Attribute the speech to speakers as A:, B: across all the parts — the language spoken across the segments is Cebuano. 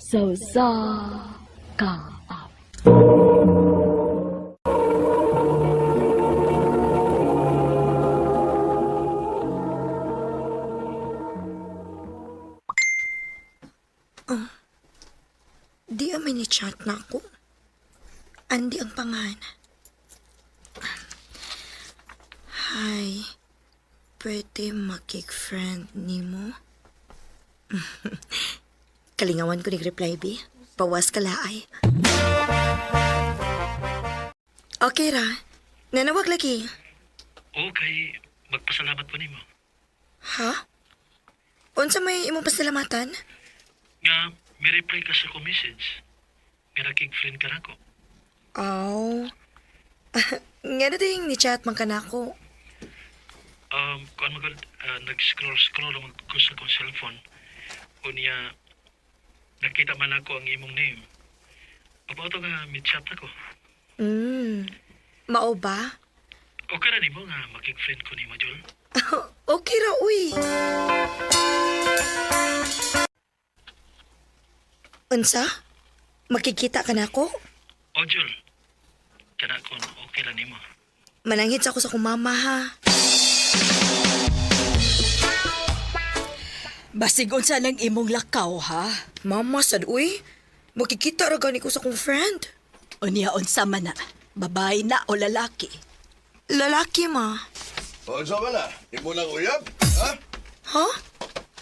A: Sa usa ka awit.
B: Di may ni chat na ako. Andi ang pangan. Hi. Pwede makik-friend ni mo? Kalingawan ko nag-reply, B. Pawas ka laay. Okay ra. Nanawag lagi.
C: Okay, magpasalamat ko nimo.
B: Ha? Unsa may imong pasalamatan?
C: Nga, may reply ka sa akong message. Nga nakig-friend ka na ko.
B: Aw. Nga na ding ni chat man ka na ako.
C: Kuan magod, nag-scroll-scroll ang ko sa akong cellphone. Unya, nakita man ako ang imong name. About nga, may chat ako.
B: Mao ba?
C: Okay ra nimo nga makig-friend ko nimo, Jol.
B: Okay ra, uy. Unsa? Makikita ka na ako?
C: O, Jol. Kana kon okay ra nimo.
B: Mananghid sa ako sa akong mama, ha?
D: Basig unsa nang imong lakaw ha?
B: Mama, sad, uy. Makikita ra gani ko sa akong friend.
D: Unya unsa man na? Babae na o lalaki?
B: Lalaki, ma.
E: O, sa ba na? Imo lang uyab? Ha?
B: Ha?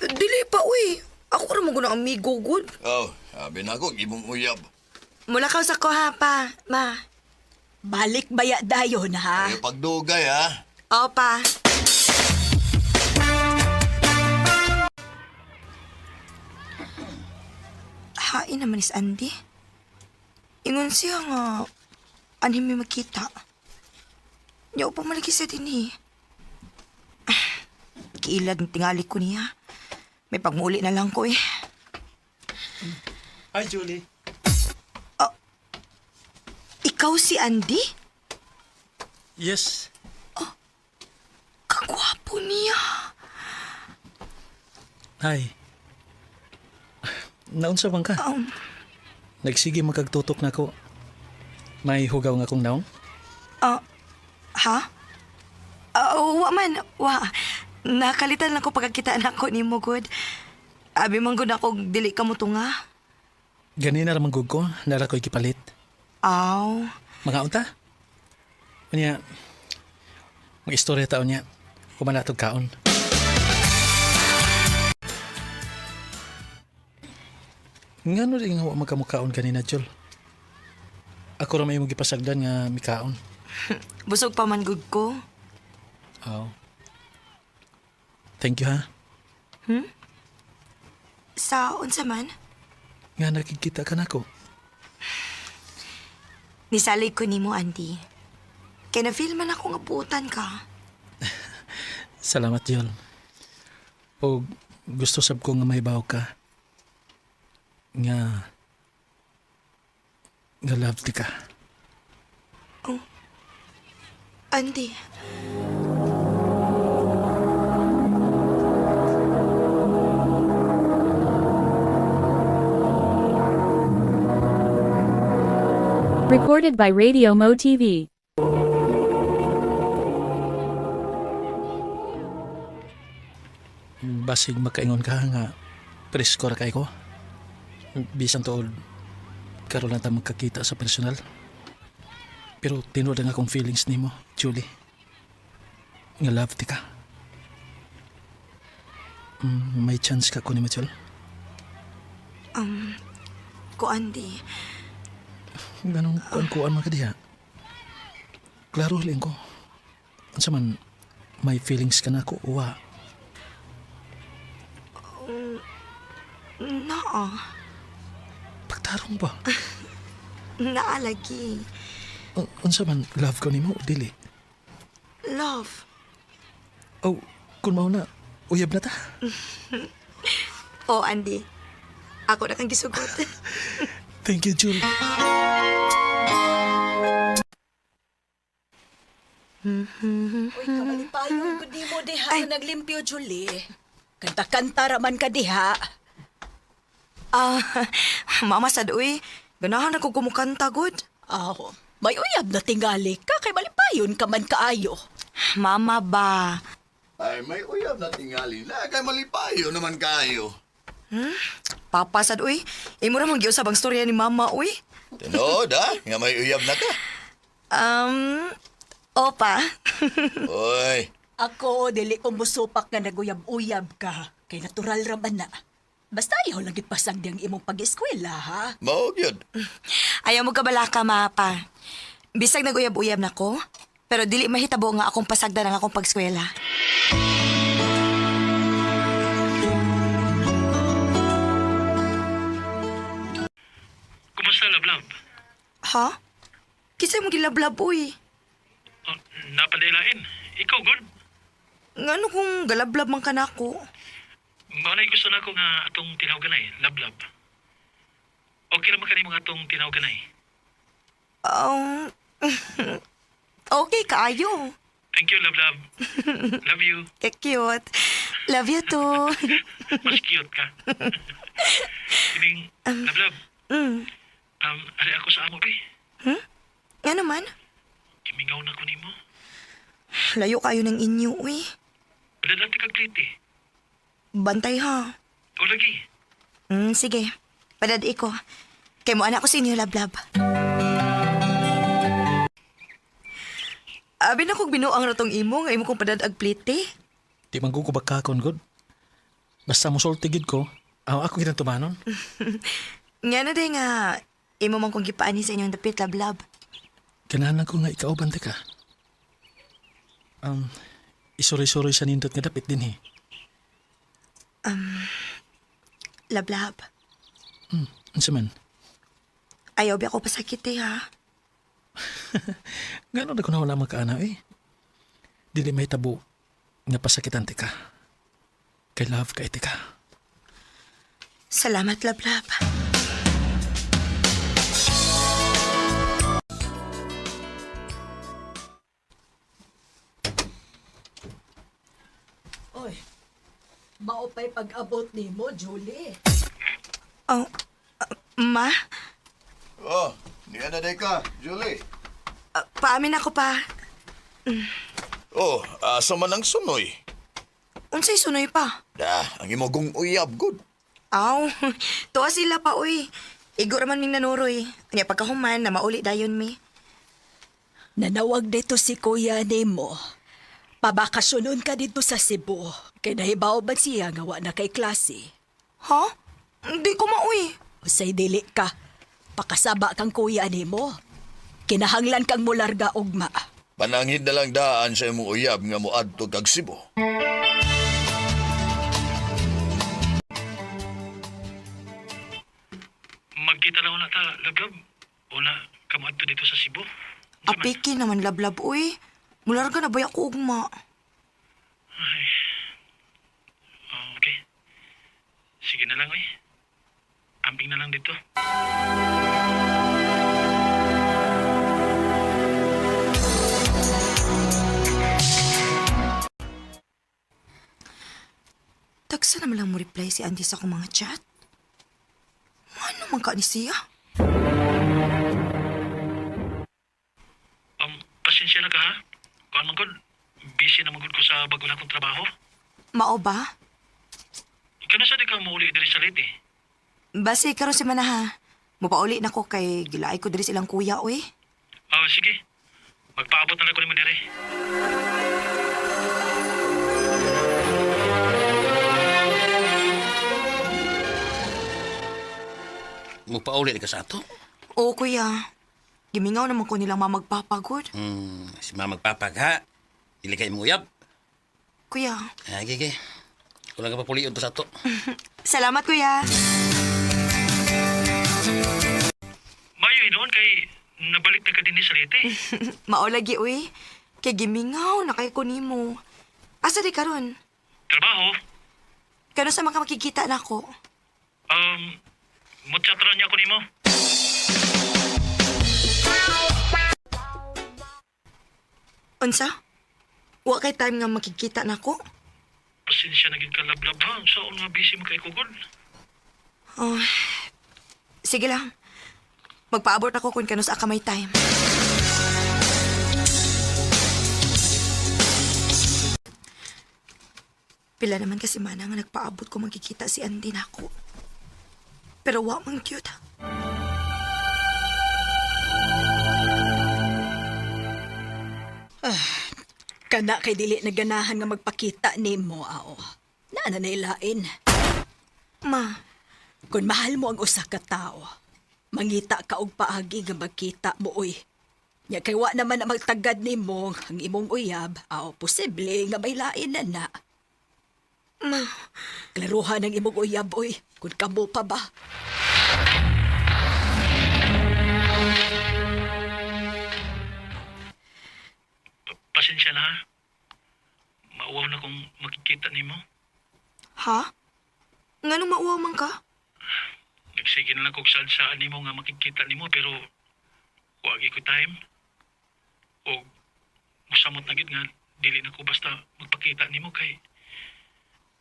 B: Dili pa, uy. Ako ra mo ang amigo, good.
E: Oh, sabi na ako, imong uyab.
B: Mula ka sa ko, ha, pa. Ma.
D: Balik baya dayon ha?
E: Ay, pagdugay, ha?
B: O, pa. Hain naman is Andy. Ingon siya nga, anhin may makita. Niya upang malagi sa din eh. Kiilag ang tingali ko niya. May pagmuli na lang ko eh.
C: Hi, Julie.
B: Ikaw si Andy?
C: Yes.
B: Kagwapo niya.
C: Hi. Naunsa bang ka? Nagsige magkagtutok na ko. May hugaw nga kong naong?
B: Ah, ha? Ah, wa man, wa. Nakalitan lang ko pagkakita na ako ni mo, good. Abi man gud ako, dili ka mo tunga.
C: Ganina ra man gud ko, nara ko'y gipalit.
B: Aw,
C: Mga unta? Unya, mag-istorya taon niya. Kumanatog kaon. Ngano rin nga wa magkamukaon kanina, Jol? Ako ra may imong gipasagdan nga mikaon.
B: Busog pa man gud ko.
C: Oh. Thank you, ha?
B: Sa unsa man?
C: Nga nakikita ka nako.
B: Nisalig ko nimo, Andy. Kaya na-feel man ako nga buutan ka.
C: Salamat, Jol. O gusto sab ko nga mahibaw ka. Nga love ti ka.
B: Andy.
F: Recorded by Radio Mo TV.
C: Basig makaingon ka nga presko ra kay ko. Bisan tuod karon lang ta magkakita sa personal. Pero tinuod ang akong feelings nimo, Julie. Nga love ti ka. May chance ka ko ni Jol.
B: Ko, Andy.
C: Ganong kuan-kuan man ka diha. Klaro hiling ko. Unsa man may feelings ka na ako uwa.
B: Naa.
C: Pagtarong ba?
B: Naa lagi.
C: Unsa man love ko nimo dili.
B: Love.
C: Oh, kun mao na uyab na ta.
B: Oh, Andy. Ako na kang gisugot.
C: Thank you, Julie.
D: Uy, kamalipayon ko di mo diha nga naglimpyo, Julie. Kanta-kanta ra man ka diha.
B: Ah, mama sad uy. Ganahan ako kumukanta gud.
D: Aw, may uyab na tingali ka kay malipayon ka man kaayo.
B: Mama ba?
E: Ay, may uyab na tingali na. Kay malipayo naman kayo.
B: Papa sad uy. Imo ra man giusab ang storya ni mama uy.
E: Tinood ha? Nga may uyab na ka.
B: Opa.
E: Oy,
D: Ako, dili ko musupak nga naguyab-uyab ka. Kay natural ra man na. Basta ayaw lang ipasag diyang imong pag-eskwela, ha?
E: mao gyud.
B: Ayaw mo kabalaka, mapa. Bisag naguyab-uyab na ko, pero dili mahitabo nga akong pasagdan ang akong pagskwela.
C: Kumusta, Lablab?
B: Ha? Kinsa mo gilablab uy?
C: Oh, napadailain. Ikaw, good.
B: Ngano kung galablab man ka nako?
C: Maunay gusto na ako nga atong tinawganay, Lablab. Okay naman kanimo nga atong tinawganay.
B: Okay kaayo.
C: Thank you, Lablab. Love you.
B: Ka cute. Love you too.
C: Mas cute ka. Kining, Lablab. Ari ako sa amo, be.
B: Ngano man?
C: Kimingaw na ko nimo.
B: Layo kayo ng inyo uy.
C: Padadati kag plate.
B: Bantay ha.
C: O lagi.
B: Sige. Padad ko. Kay mo anak ko sa inyo, lablab. Abi na kog binuang ratong imo nga imo kong padad ag plite.
C: Di man ko bakakon, good. Basta musulti gid ko, aw ako gid ang tumanon.
B: Nga na day nga imo man kong gipaani sa inyong dapit, lablab.
C: Ganahan lang ko nga ikaw bante ka. Isuroy-suroy sa nindot nga dapit din eh.
B: Lablab.
C: Unsa man?
B: Ayaw ba ako pasakit eh, ha?
C: Ngano na ko na wala makaana eh. Dili may tabo nga pasakitan ti ka. Kay love ka iti ka.
B: Salamat, lablab.
D: Oy, mao pa'y pag-abot nimo, Julie.
B: Oh, ma?
E: Oh, niya na day ka, Julie.
B: Paamin ako pa.
E: Oh, asa man ang sunoy?
B: Unsay sunoy pa?
E: Da, ang imong uyab good.
B: Aw, tuwa sila pa, uy. Igo raman ming nanuroy. Nya pagkahuman, na mauli dayon mi.
D: Nanawag dito si kuya nimo. Pabakasyonon ka dito sa Cebu. Kay nahibaw ba siya nga wa na kay klase?
B: Ha? Hindi ko mauy.
D: Usay dili ka. Pakasaba kang kuya nimo. Kinahanglan kang mularga ugma.
E: Pananghid na lang daan sa imong uyab nga moadto kag Cebu.
C: Magkita na una ta, Lablab. Una, kamuadto dito sa Cebu.
B: Apiki naman lablab, uy. Mularga na ba ako ugma?
C: Okay. Sige na lang, oy. Amping na lang dito.
B: Tagsa naman lang mo reply si Andy sa akong mga chat. Ano man ka ni siya?
C: Pasensya na ka ha. Kuan man gud, busy na man gud ko sa bago na akong trabaho.
B: Mao ba?
C: Ikaw na sa di ka mauli diri sa Leyte.
B: Base karon si Manaha. Mupauli na ko kay gilaay ko diri silang kuya, uy.
C: Ah, sige. Magpaabot na lang ko nimo diri.
G: Mupauli ka sa ato.
B: Oo, kuya. Gimingaw naman ko nilang mamagpapagod.
G: Si mama magpapag ha. Dili kay imong uyab.
B: Kuya.
G: Ah, gigi. Kulang ka pa pulion to sa ato.
B: Salamat, kuya.
C: Mayo noon kay nabalik na ka dinhi sa Leyte.
B: Mao lagi, uy. Kay gimingaw na kay ko nimo. Asa di karon?
C: Trabaho.
B: Kano sa mga makikita nako?
C: Muchat ra niya ko nimo.
B: Unsa? Wa kay time nga makikita nako?
C: Pasensya na gid ka lablab ha. Saon nga busy man kay ko gud.
B: Oh, sige lang. Magpaabot ako kung kanus ka may time. Pila naman kasi mana nga nagpaabot ko magkikita si Andy nako. Pero wa man cute.
D: Kana kay dili na ganahan nga magpakita nimo, ao. Naa na nailain.
B: Ma,
D: Kung mahal mo ang usa ka tawo, mangita ka og paagi nga magkita mo oy. Nya kay wa naman ang magtagad nimo ang imong uyab, aw posible nga may lain na na.
B: Ma,
D: Klaruhan ang imong uyab oy, kung kamo pa ba.
C: Pasensya na ha. Mauwaw na kung makikita nimo.
B: Ha? Nganong mauwaw man ka?
C: Nagsige na lang kog saan nimo nga makikita nimo pero wagi ko time. O musamot na gid nga dili na ko basta magpakita nimo kay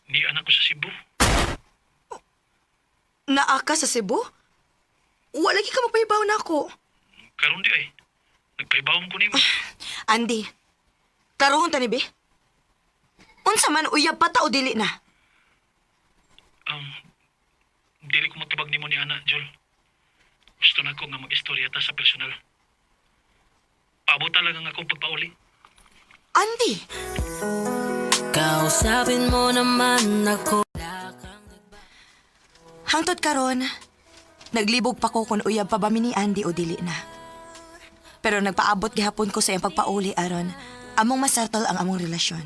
C: ni anak ko sa Cebu.
B: Naa ka sa Cebu? Wala lagi ka magpahibaw na ako.
C: Karon di ay nagpahibaw ko nimo.
B: Andy, klarohon ta ni be? Unsa man uyab pa ta o dili na?
C: Dili ko matubag nimo ni ana, Jol. Gusto na ko nga mag-istorya ta sa personal. Paabot lang ang akong pagpauli.
B: Andy!
H: Kausapin mo naman ako.
B: Hangtod karon, naglibog pa ko kung uyab pa ba mi ni Andy o dili na. Pero nagpaabot gihapon ko sa iyang pagpauli aron among masettle ang among relasyon.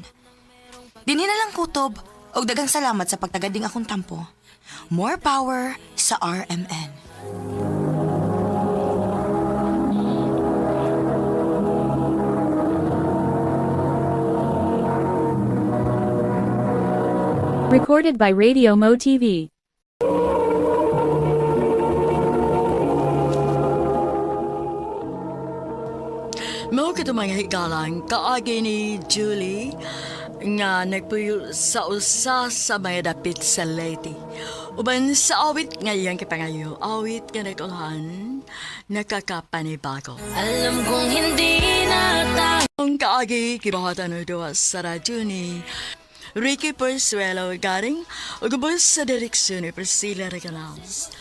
B: Dinhi na lang kutob og daghang salamat sa pagtagading akong tampo. More power sa RMN.
F: Recorded by Radio Mo TV.
I: Mao kato mga higalang kaagi ni Julie nga nagpuyo sa usa sa mga dapit sa Leyte. Uban sa awit nga iyang kipangayo, awit nga nagulhan, nakakapanibago.
H: Alam kong hindi na tayo.
I: Ang kaagi kibuhatan o duwa sa radyo ni Ricky Persuelo Garing ug ubos sa direksyon ni Priscilla Regalas.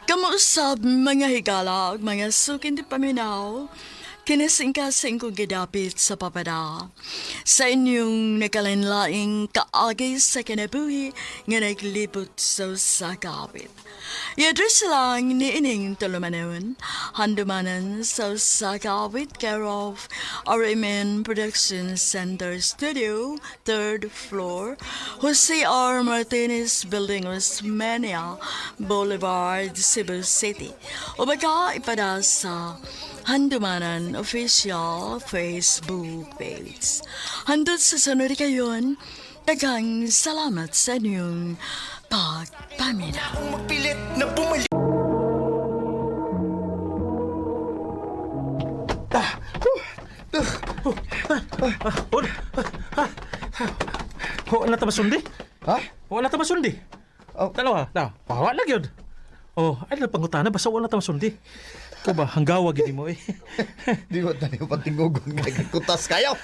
I: Kamuusab mga higala ug mga sukin di paminaw, kinisingkasing kong gidapit sa papada. Sa inyong nakalinlaing kaagi sa kinabuhi nga naglibot sa usa ka awit. I-address lang ni ining tulumanon, handumanan sa usa ka awit care of RMN Production Center Studio, third floor, Jose R. Martinez Building, Osmeña Boulevard, Cebu City. O baka ipada sa Handumanan Official Facebook page. Handot sa sunod kayon, daghang salamat sa inyong pagpaminaw.
C: Wala ta masundi?
E: Ha?
C: Wala ta masundi.
E: Oh.
C: Dalawa, na. Wala gyud. Oh, ay na pangutana basta wala ta masundi. Ko ba hanggawa gid mo eh.
E: Di ba tayo patingugon kay kutas kayo?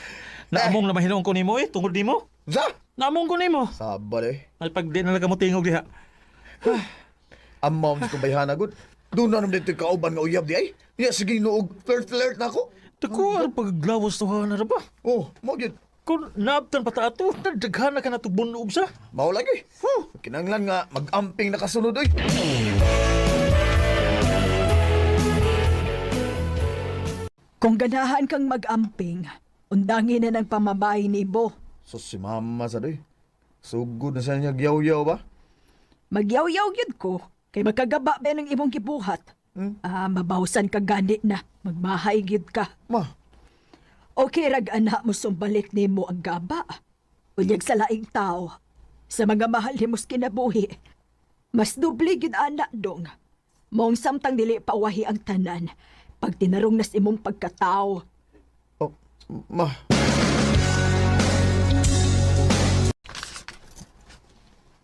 C: Naamong na mahinuon ko nimo eh tungod nimo.
E: Sa?
C: Naamong ko nimo.
E: Sabar eh.
C: Ay pag di na lang ka mo tingog diha.
E: Ang mom ko bayhana gud. Doon na naman dito kauban nga uyab di ay. Ya sige noog flirt flirt na ako.
C: Dako ang paglawas to ha na ra ba?
E: Oh, mo gyud.
C: Kung naabtan pa ta ato, nagdaghan na ka na bunog sa.
E: Mao lagi. Huh. Kinanglan nga mag-amping na kasunod oy.
D: Kung ganahan kang mag-amping, undangin na ng pamabay nimo.
E: So si mama sa doy. Sugod na sa niya gyaw-yaw ba?
D: Magyaw-yaw gyud ko kay magkagaba ba ng imong gibuhat. Ah, mabawsan ka gani na, magmahay gyud ka.
E: Ma,
D: Okay rag ana mo sumbalik nimo ang gaba. Unyag sa laing tao, sa mga mahal nimo sa kinabuhi. Mas doble gyud ana dong. Maong samtang dili pawahi ang tanan, pag tinarong nas imong pagkatao.
E: Oh, ma.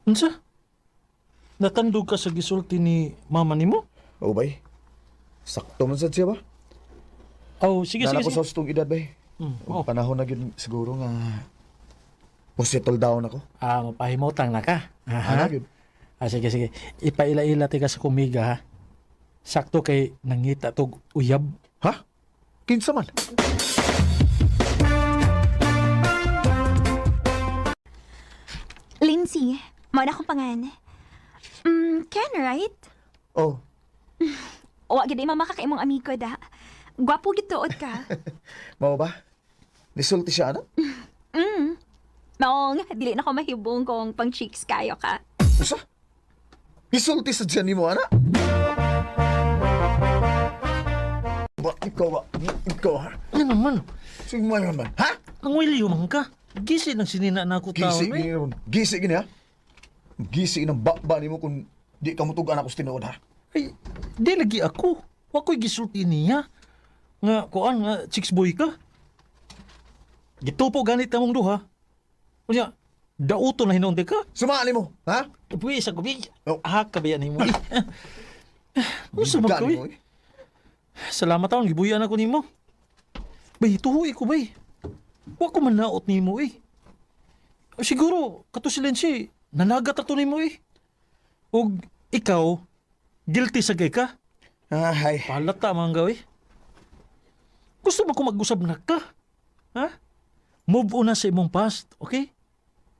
C: Unsa? Natandog ka sa gisulti ni mama nimo?
E: Oh, bay. Sakto man sad siya ba?
C: Oh, sige,
E: Nana
C: sige,
E: ko
C: sige.
E: sa hustong edad, bay.
C: Oh.
E: Panahon na gyud siguro nga mo settle down ako.
C: Ah, mapahimutang na ka.
E: Ana
C: Aha.
E: gyud.
C: Ah, sige, sige. Ipaila-ila ti ka sa kumiga, ha? Sakto kay nangita tog uyab.
E: Ha? Kinsa man?
J: Lindsay, mao na akong pangan. Ken, right?
E: Oh,
J: Wa gid mama ka kay imong amigo da. Gwapo gid tuod ka.
E: mao ba? Nisulti siya ana?
J: Maong dili na ko mahibong kung pang cheeks kayo ka.
E: Usa? Nisulti sa dyan nimo ana? Ba, ikaw ba? Ikaw ha?
C: Ano naman?
E: Sige mo naman, ha?
C: Ang wilyo man ka. Gisi ng sinina na ako tao.
E: Gisi
C: eh.
E: gini ron. Gisi gini ha? Gisi ng bakba nimo kung di ka mutugan ako sa tinuod ha?
C: Ay, di lagi ako. Wa ko'y gisulti niya. Nga, kuan, nga, chicks boy ka. Gitupo ganit na mong duha. Unya, dauto na hinuon ka.
E: Sumaan nimo, ha?
C: Uy, sa gabi.
E: Oh.
C: Ah, kabayan nimo. eh. Usa man
E: Bigan
C: ka,
E: nimo,
C: eh.
E: eh.
C: Salamat taon, gibuyan ako nimo. Bay, tuhoy ko, bay. Wa ko manaot nimo, eh. Siguro, kato si Lensi, nanagat ato nimo, eh. Og ikaw, guilty sa gay ka.
E: Ah, hay.
C: Palata mga gawi. Gusto mo ko mag-usab na ka? Ha? Move on na sa imong past, okay?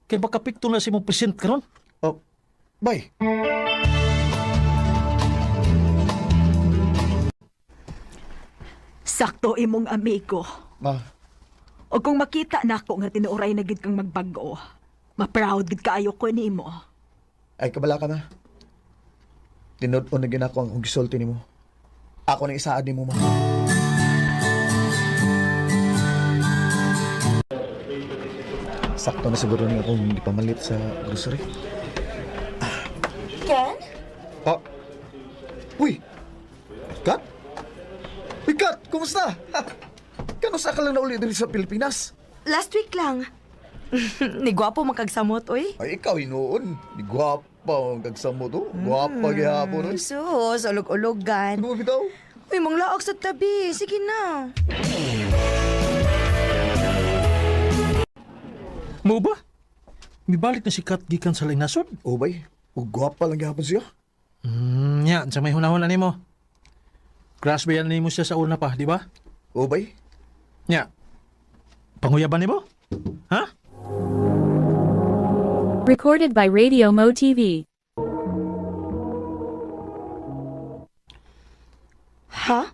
C: Kay baka pikto na sa imong present karon.
E: Oh, bay.
D: Sakto imong amigo.
E: Ma,
D: O kung makita nako nga tinuoray na gid kang magbag-o, ma-proud gid kaayo ko nimo.
E: ay kabala ka ma. Tinud-on na ginako ang akong gisulti nimo. Ako nang isaad nimo ma. Sakto na siguro ni akong hindi pamalit sa grocery.
B: Ken?
E: Ah. Uy! Kat? Uy, Kat! Kumusta? Ha? Kano sa ka lang nauli diri sa Pilipinas?
B: Last week lang. Ni gwapo makagsamot, oy.
E: Ay, ikaw hinuon. Di gwapa ang kagsamo to. Gwapa gihapon. Oy.
B: Sus, ulog-ulogan.
E: Ano bitaw?
B: Uy, manglaog sa tabi. Sige na.
C: Mo ba? Mibalik na si Kat gikan sa laing nasod.
E: Oh, bay. Oh, gwapa lang gihapon siya.
C: Nya, sa may hunahuna nimo. Crush ba yan nimo siya sa una pa, di ba?
E: Oh, bay.
C: Nya. Panguyaban nimo? Ha?
F: Recorded by Radio Mo TV.
B: Ha?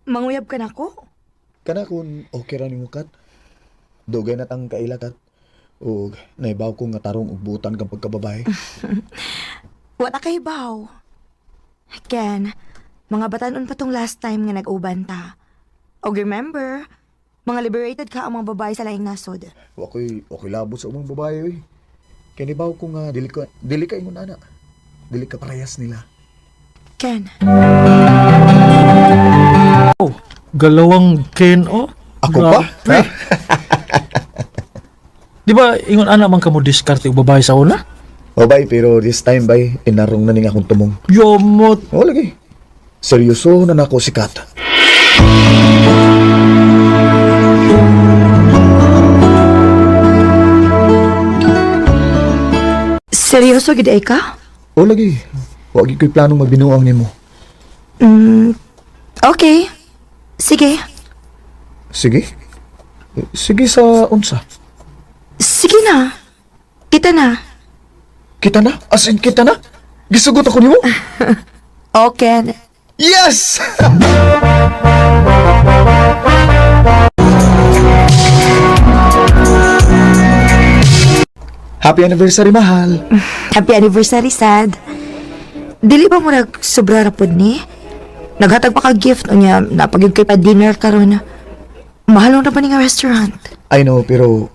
B: Manguyab ka na ko?
E: Kana kung okay ra nimo Kat. Dugay na tang kaila Kat. Og naibaw ko nga tarong og butan kang pagkababae.
B: Wala kay baw. Ken, mga batanon pa tong last time nga nag-uban ta. Og remember, mga liberated ka ang mga babae sa laing nasod.
E: Wa ko'y okay labot sa umong babae oy. Kay nibaw ko nga dili ka ingon ana. Dili ka parehas nila.
B: Ken,
C: Oh, galawang Ken oh.
E: Ako pa?
C: Grabe. Di ba ingon ana man kamo diskarte og babae sa una?
E: Oh, bay, pero this time bay tinarong na ning akong tumong.
C: Yomot.
E: Oh, lagi. Seryoso na nako si Kat.
B: seryoso gid ay ka?
E: Oh, lagi. Wa gyud ko'y planong magbinuang nimo.
B: Okay. Sige.
E: Sige. Sige sa unsa.
B: Sige na. Kita na.
E: Kita na? As in, kita na? Gisugot ako nimo?
B: Oh, Ken.
E: Yes! Happy anniversary, mahal.
B: Happy anniversary, sad. Dili ba mo nag sobra ra pod ni? Naghatag pa ka gift unya, napagyud kay pa dinner karon. Mahal na ba ni nga restaurant?
E: I know, pero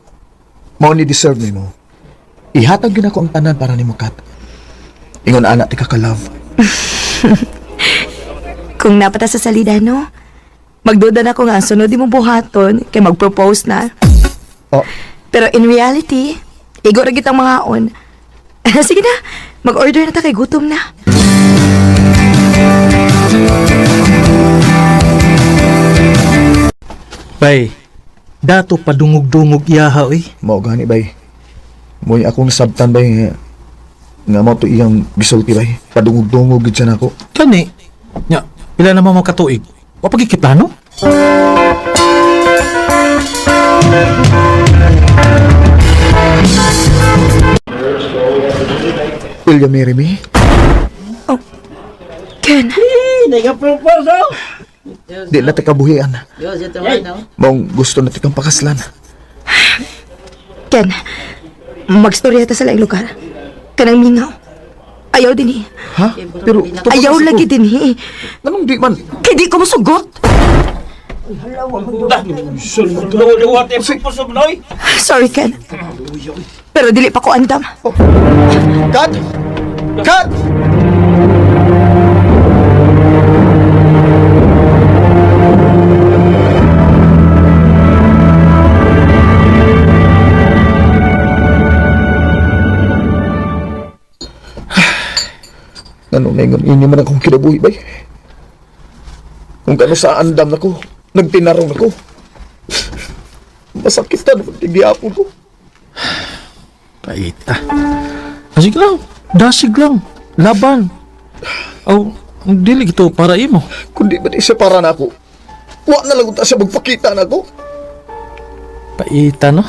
E: mao ni deserve nimo. Ihatag gyud ako ang tanan para nimo, Kat. Ingon ana ti ka ka-love.
B: Kung napata sa salida, no? Magduda na ko nga ang sunod di mo buhaton kay mag-propose na.
E: Oh,
B: Pero in reality, igo ra gid ang mga on. Sige na, Mag-order na ta kay gutom na.
C: Bay, dato padungog-dungog iyaha oy.
E: Mao gani bay. Mo'y akong nasabtan bay nga nga mao to iyang gisulti bay. Padungog-dungog gid siya nako.
C: Kani, nya, pila naman mo katuig? Wa pa gikiplano?
E: Will you marry me?
B: Ken,
E: Di na ta kabuhian. Maong gusto na tikang pakaslan.
B: Ken. Magstorya ta sa laing lugar. Kanang mingaw. Ayaw din eh.
E: Ha? Pero
B: Ayaw lagi din eh.
E: Anong di man?
B: Kay di ko musugot. Sorry, Ken. Pero dili pa ko andam.
E: Cut! Cut! Ano na ingon ini man akong kinabuhi bay. Kung kano sa andam nako, nagtinarong nako. Masakit na naman tigyapon ko.
C: Paita. Asig lang, dasig lang, laban. Aw, dili gito para imo.
E: Kundi ba di siya para na ako? Wa na lang unta siya magpakita na ako.
C: Paita no?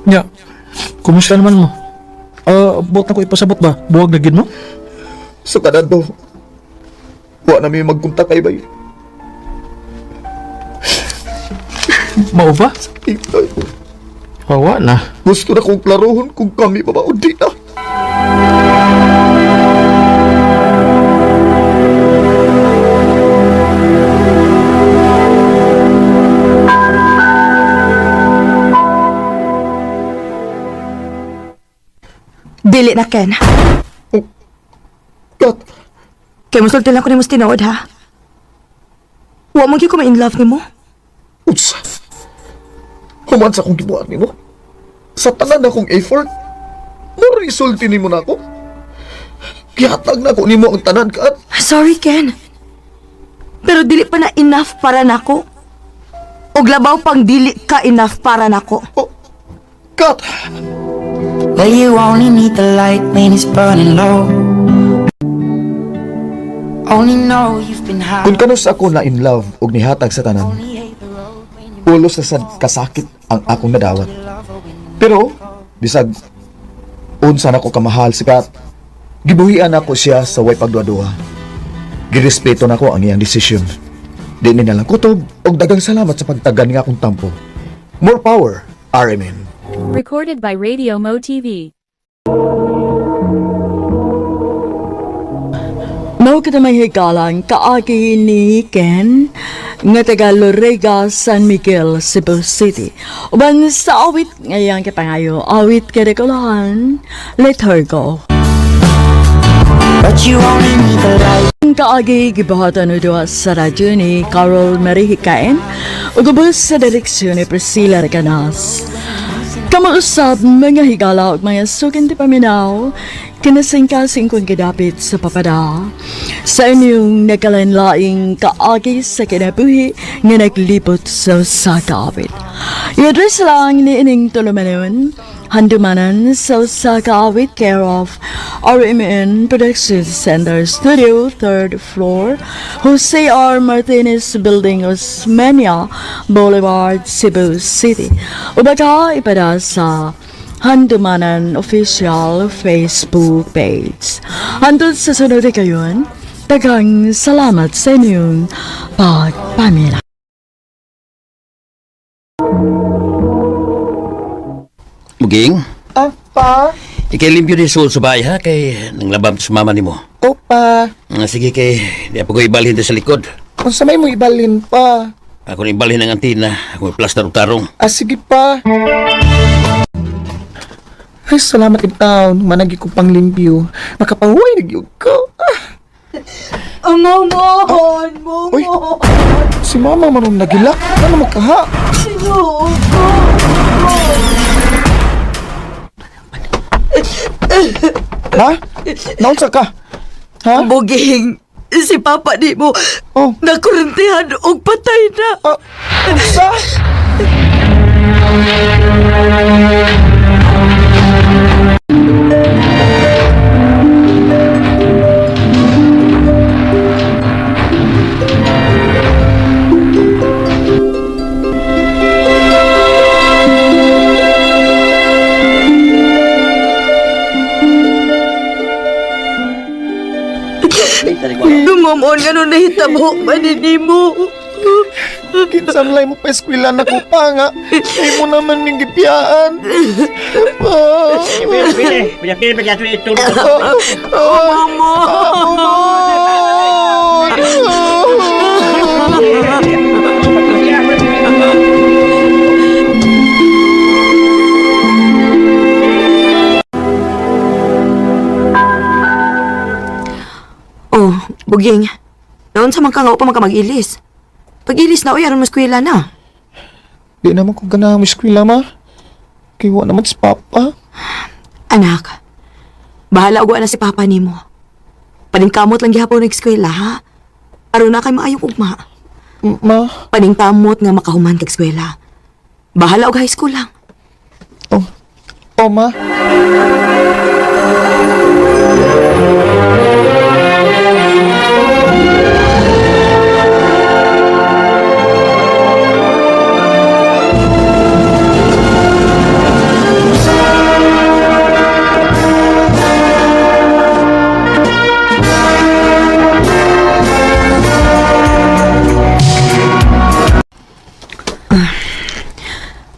C: Nya, kumusta naman mo? Ah, buot na ko ipasabot ba? Buwag na gid mo?
E: Sa kanado, wa na mi magkontak kay bay.
C: Mao ba?
E: Itoy,
C: Hawa na.
E: gusto na kong klarohon kung kami pa ba o di na.
B: Dili na, Ken.
E: Kat,
B: Kay musulti lang ko nimo sa tinuod, ha? Wa mo gyud ko ma-in love nimo.
E: utsa. Human sa akong gibuhat nimo. Sa tanan akong effort, mo resulti nimo na ako. Gihatag na ako nimo ang tanan kat.
B: Sorry, Ken. Pero dili pa na enough para nako. Og labaw pang dili ka enough para nako.
E: Oh, Kat,
H: Well, you only need the light when it's burning low. Only know you've been high.
E: kung kanus ako na in love og nihatag sa tanan,
H: Only hate the road when you
E: ulos na sad kasakit ang akong nadawat. Pero, bisag, unsa na ko kamahal si Kat, gibuhian ako siya sa way pagduha-duha. Girespeto na ko ang iyang desisyon. Di ni nalang kutob og dagang salamat sa pagtagan nga akong tampo. More power, RMN.
F: Recorded by Radio Mo TV.
I: Mao kita may higalang kaagi ni Ken nga taga Lorega, San Miguel, Cebu City. Uban sa awit ngayang kipangayo, awit kadekolahan, Let Her Go.
H: But you only need the light.
I: Kaagi gibuhatan o duha sa radyo ni Carol Marie Hikain ug ubos sa direksyon ni Priscilla Recanas. Kamausap mga higala ug mga sukin ti paminaw, kinasingkasing kong gidapit sa papada. Sa inyong nagkalanlaing kaagi sa kinabuhi nga naglibot sa usa ka awit. I-address lang ni ining tulumanon, Handumanan sa usa ka awit, care of RMN Production Center Studio, 3rd floor, Jose R. Martinez Building, Osmeña Boulevard, Cebu City. O baka ipada sa Handumanan Official Facebook page. Hantod sa sunod kayon, daghang salamat sa inyong pagpamila.
G: Muging,
E: Ah, pa?
G: ikay limpyo di sul subay ha kay nang labam sa mama nimo.
E: Opa,
G: Ah, sige kay di ako ko ibalhin sa likod.
E: unsa may mo ibalhin pa?
G: Ako ni ibalhin ang antina, ako plaster og tarong.
E: Ah, sige pa. Ay, salamat in town. Managi ko pang limpyo. Makapahuway na gyud ko. Ah.
D: Mongon!
E: Uy, si mama maron nagilak. Ano mo kaha?
D: Ginoo ko!
E: Ha? Naunsa ka? Ha?
I: Buging, si Papa di mo
E: Oh.
I: nakurintihan og patay na.
E: Ah, unsa?
I: Dumamon nga nung nahitabo man ni mo.
E: Kinsan lay mo pa eskwela na ko pa nga. Imo naman ning gipiyaan. Pa.
I: Mama!
B: Oh, Buging. Naon sa man ka nga upa man ka mag-ilis. Pag-ilis na, uy, aron mo eskwela na.
E: Di naman ko ganahang eskwela ma. Kay wa naman si Papa.
B: Anak, bahala og wa na si Papa nimo. Paningkamot lang gihapon ng eskwela, ha? Aron na kay maayong ugma.
E: Ma.
B: Paningkamot nga makahuman kag eskwela. Bahala og high school lang.
E: Oh. Oh, ma.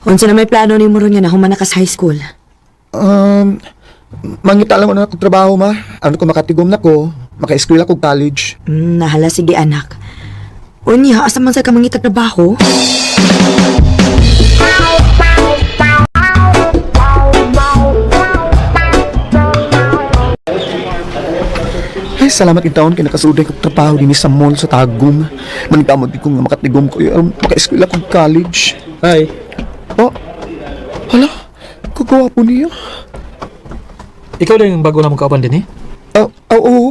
B: Unsa na may plano nimo ron nga nahuman na ka sa high school?
E: Um, mangita lang ko na akong trabaho, ma. Ano ko makatigom na ko, maka-eskwela ko college.
B: Nahala sige anak. Unya, asa man sa ka mangita trabaho?
E: Ay, salamat in taon kay nakasuday kog trabaho dinhi sa mall sa Tagum. Maningkamot ko nga makatigom ko aron maka-eskwela kog college.
C: Hi.
E: Oh. Hala, kagawa po niya.
C: Ikaw din yung bago na mong kauban din eh.
E: Oh, oh, oo.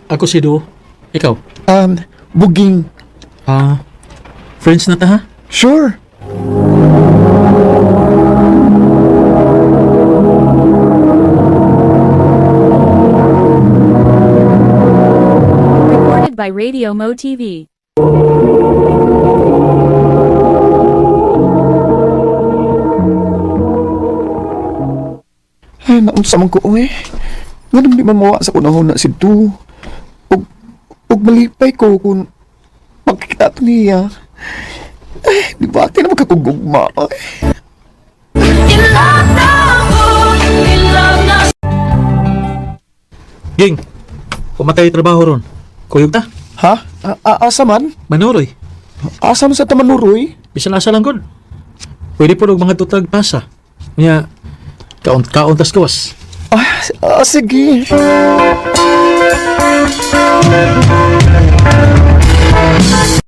C: Ako si Du. Ikaw?
E: Buging.
C: Ah, friends na ta ha?
E: Sure.
F: Recorded by Radio Mo TV.
E: Ay, naunsa man ko, oy. Nganong di man mawa sa kunahon na si Du. Ug malipay ko kung makikita to niya. Ay, di ba? Kaya naman kakugugma. Ay.
C: Ging, pumatay trabaho ron. Kuyog ta?
E: Ha? Asa man?
C: Manuroy.
E: Asa man sa tamanuroy?
C: Bisan asa lang gud. Pwede po og mga tutag pasa. Nya, kaon kaon tas gawas.
E: Ah, sige.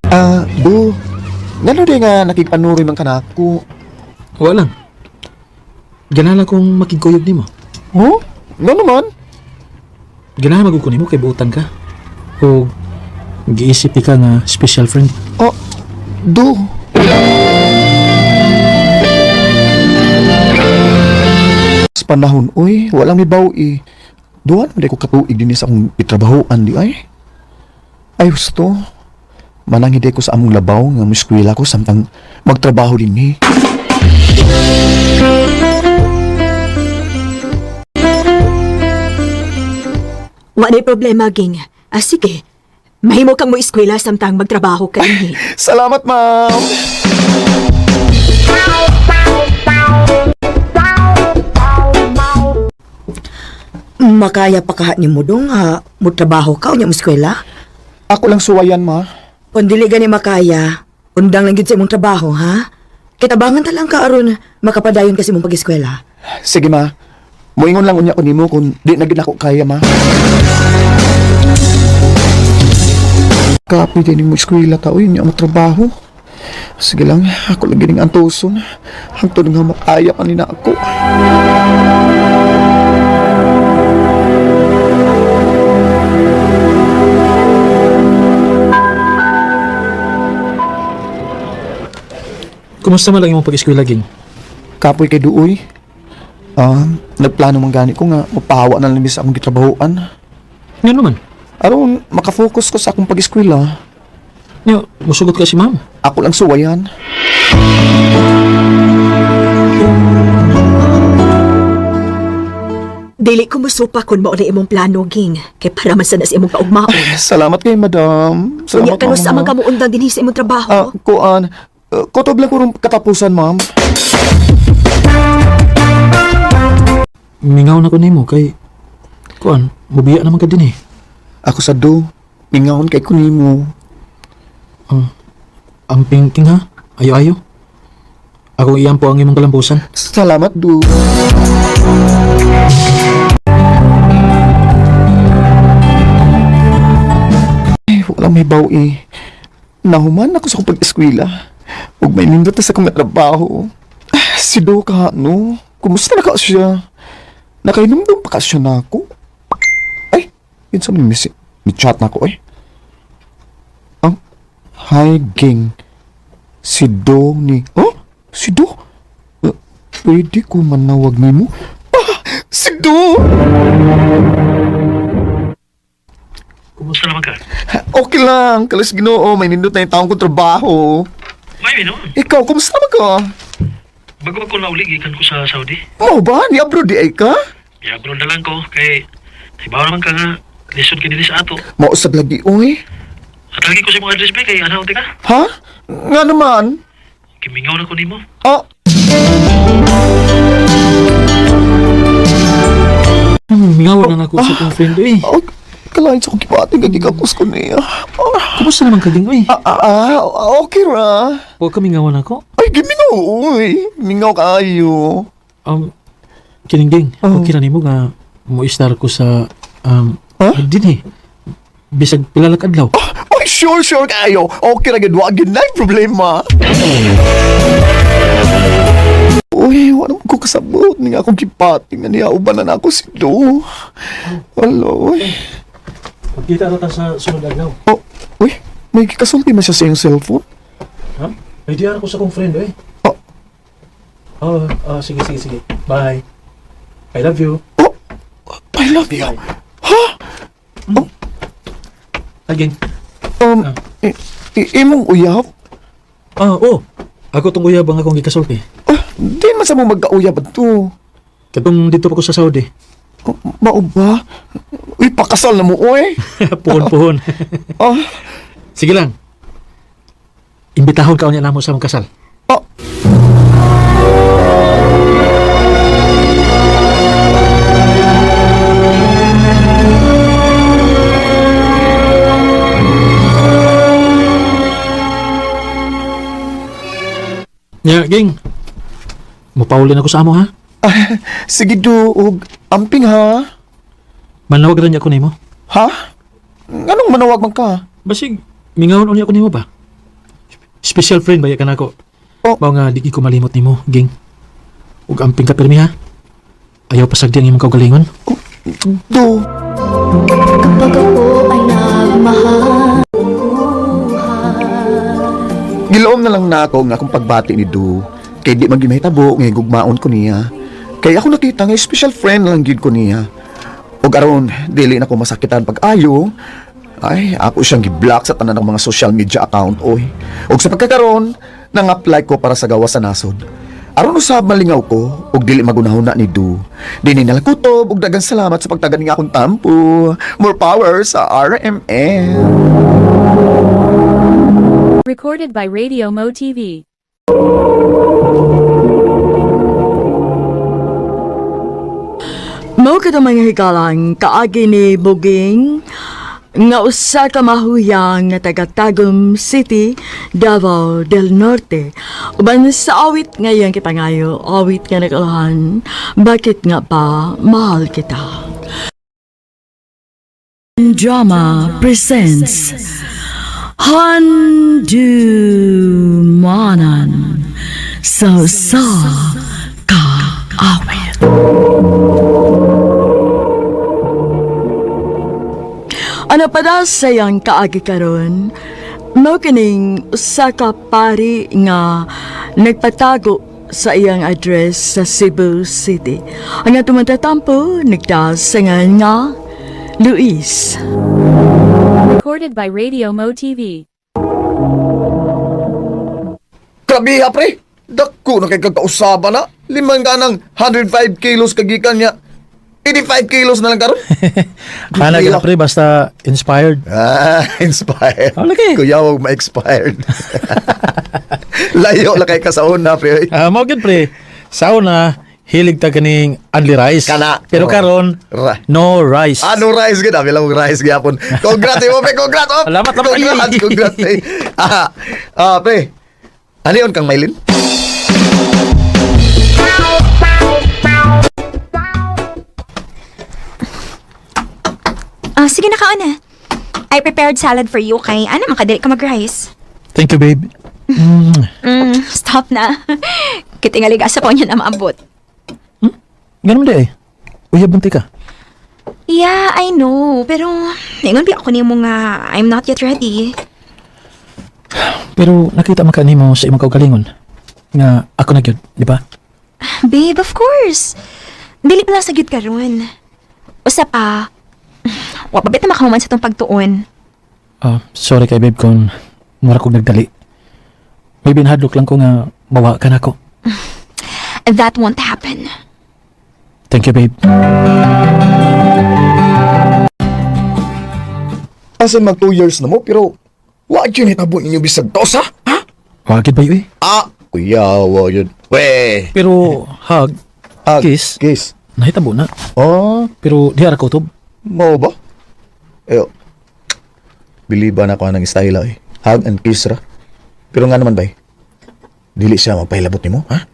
E: Ah, Bu. Ngano di nga nakigpanuroy man kanako?
C: Wala lang. Ganahan kong makigkuyog nimo.
E: Huh? Ngano man?
C: Ganahan magud ko nimo kay buutan ka. O giisip ka nga special friend.
E: Oh, Do. Sa panahon, uy, walang mibaw eh. Duha naman di ko katuig din sa akong itrabahoan di ay. Ay, husto. Manang hindi ko sa among labaw nga muskwela ko samtang magtrabaho din eh.
D: Wa na problema, Ging. Ah, sige. Mahimo kang mo eskwela samtang magtrabaho ka dinhi.
E: Salamat, ma'am!
B: Makaya pa kaha nimo dong ha, mo trabaho ka unya mo eskwela?
E: Ako lang suwayan, ma.
B: Kung dili gani makaya, undang lang gid sa imong trabaho, ha? Kitabangan ta lang ka aron makapadayon kasi imong pag-eskwela.
E: Sige, ma. Moingon lang unya ko nimo kung di na gid ako kaya, ma. Kapoy din mo eskwela ta, uy, niya mo trabaho. Sige lang, ako lang gining antuson. Hangtod nga makaya pa ni na ako.
C: Kumusta man lang imong pag-eskwela, Ging?
E: Kapoy kay Duoy. Ah, nagplano man gani ko nga mapahawa na lang sa akong gitrabahoan.
C: Nga naman.
E: Aron makafocus ko sa akong pag-eskwela.
C: Nya, musugot ka si ma'am.
E: Ako lang suwayan.
D: Dili ko musupa kung mao na imong plano, Ging. Kay para man sa nas imong kaugmaon.
E: Salamat kay madam.
D: Unya
E: Salamat,
D: ka sa
E: ma'am,
D: amang
E: ha.
D: kamuundang dinhi sa imong trabaho.
E: Ah, kuan. Kutob lang ko rong katapusan, ma'am.
C: Mingaw na ko nimo kay kuan, mubiya naman ka din eh.
E: Ako sa do. Mingahon kay kunimo.
C: Ang pinking ha. Ayo-ayo. Ako iyan po ang imong kalambusan.
E: Salamat, do. Ay, walang may baw eh. Nahuman ako sa akong pag-eskwela. Ug may nindot na sa akong trabaho. Ah, si Do ka, no? Kumusta na ka siya? Nakainumdum pa ka siya na ako? Ay, yun sa may may chat na ako eh. Ang, hi, gang. Si Do ni... Oh? Si Do? Pwede ko manawag nimo? Ah, si Do!
C: Kumusta naman ka?
E: Okay lang. Kalas Ginoo, may nindot na yung taong kong trabaho.
C: May no.
E: Ikaw, kumusta naman ka?
C: Bago ako nauli gikan ko sa Saudi.
E: Mo ba? Ni abroad di ay ka?
C: Yabron na lang ko kay ibaw naman ka nga lisod kini sa ato.
E: Mausad lagi, oy.
C: At lagi ko sa imong address ba kay ana ka?
E: Ha? Nga naman.
C: Kimingaw na ko nimo.
E: Ah,
C: Mingaw na nako sa akong friend eh.
E: oh, kalain sa kong kipati, gagigakos ko niya. Ah,
C: Kumusta naman ka ging oy?
E: ah, ah, ah, okay ra.
C: Wa ka mingawan ako.
E: Ay, gimingaw, oy. Mingaw kaayo.
C: Kining ging,
E: Oh.
C: okay na nimo nga mo-star ko sa
E: Huh?
C: din eh. Bisag pila lang ka adlaw.
E: Ay, sure, sure kaayo. Okay ra gid, wa gid na problema. Uy, wala mo ko kasabot. Nga akong kipati nga niya uban na ako si Do. Alo, uy.
C: Magkita na ta sa sunod adlaw.
E: Oh, uy, may kasulti man siya sa iyong cellphone.
C: Ha? May diyan ako sa akong friend eh.
E: Oh.
C: Oh, oh, sige, sige, sige. Bye. I love you.
E: Oh, I love you. Ha?
C: Again.
E: Imong uyab?
C: Ah, oh. Ako tong uyab ang akong gikasulti.
E: Ah, di man sa mo magkauyab ato.
C: Katong dito pa ko sa Saudi.
E: Oh, mao ba? Uy, pakasal na mo, uy.
C: Puhon, puhon.
E: Ah,
C: Sige lang. Imbitahon ka unya namo sa among kasal.
E: ah.
C: Nya, ging. Mupaulin ako sa amo ha.
E: Ah, sige do, ug amping ha.
C: Manawag ra niya ako nimo.
E: Ha? Anong manawag man ka?
C: Basig mingawon unya ako nimo ba? Special friend ba ya kanako?
E: Oh.
C: Mao nga di ko malimot nimo, ging. Ug amping ka pirmi ha. Ayaw pasagdi ang imong kaugalingon.
E: Oh, do.
A: Kapag ako ay nagmahal.
E: Giloom na lang na ako nga akong pagbati ni Do. Kay di man gyud mahitabo nga gugmaon ko niya. Kay ako nakita nga special friend lang gyud ko niya. Ug aron dili na ko masakitan pag-ayo. Ay, ako siyang gi-block sa tanan ng mga social media account oy. Ug sa pagkakaron, nang-apply ko para sa gawas sa nasod. Aron usab malingaw ko ug dili magunahuna ni Do. Dini na lang kutob ug daghang salamat sa pagtagan nga akong tampo. More power sa RMN.
F: Recorded by Radio Mo TV.
I: Mao kadto mga higalang kaagi ni Buging nga usa ka mahuyang nga taga Tagum City, Davao del Norte. Uban sa awit ngayong kipangayo, awit nga nagalahan, bakit nga ba mahal kita? Drama presents Handumanan sa sa kaawit. Ano pa daw sayang kaagi karon? Mao kining usa ka pari nga Nagpatago sa iyang address sa Cebu City. Ang atong matatampo, nagdasangan nga Luis.
F: Recorded by Radio Mo TV.
E: Grabe ha, pre. Dako na kay kagkausaba na. Limang ka ng 105 kilos kagikan niya. 85 kilos na lang karon.
C: Ana ka na, pre, basta inspired.
E: Ah, inspired.
C: Oh, lagi.
E: Kuya, wag ma-expired. Layo la kay ka sa una, pre.
C: Ah, mao gyud pre. Sa una, hilig ta kaning only rice.
E: Kana.
C: Pero
E: Oh.
C: karon,
E: Ra.
C: no rice.
E: Ano rice gid? Abi lang rice gyapon. Congrats mo, pre. Congrats. Oh.
C: Salamat, salamat.
E: Congrats, congrats. Pre. Pre. Ano yun kang Maylin?
J: Ah, sige na kaon na. I prepared salad for you kay ana makadali ka mag-rice.
C: Thank you, babe.
J: Stop na. Kitingalig asa pa niya na maabot.
C: Ganun di eh. Uyab bunti ka.
J: Yeah, I know. Pero, ningon bi ako nimo nga I'm not yet ready.
C: Pero nakita man ka nimo sa imong kaugalingon nga ako na gyud, di ba?
J: Babe, of course. Dili pa lang sa gyud karon. Usa pa, wa pa bitaw makahuman sa tong pagtuon.
C: Ah, sorry kay babe kung mura kog nagdali. May binhadlok lang ko nga mawa ka nako.
J: That won't happen.
C: Thank you, babe.
E: Asan mag 2 years na mo, pero wa gyud hitabo ninyo bisag tosa, ha?
C: Wa gyud ba eh?
E: Ah, kuya, wa yun. We.
C: Pero hug,
E: Ah,
C: kiss,
E: Kiss.
C: nahitabo na.
E: Oh,
C: Pero di ara ko utob.
E: mao ba? Ayo. Biliba na ko anang style eh. Hug and kiss ra. Pero nga naman bay. Dili siya magpahilabot nimo, ha?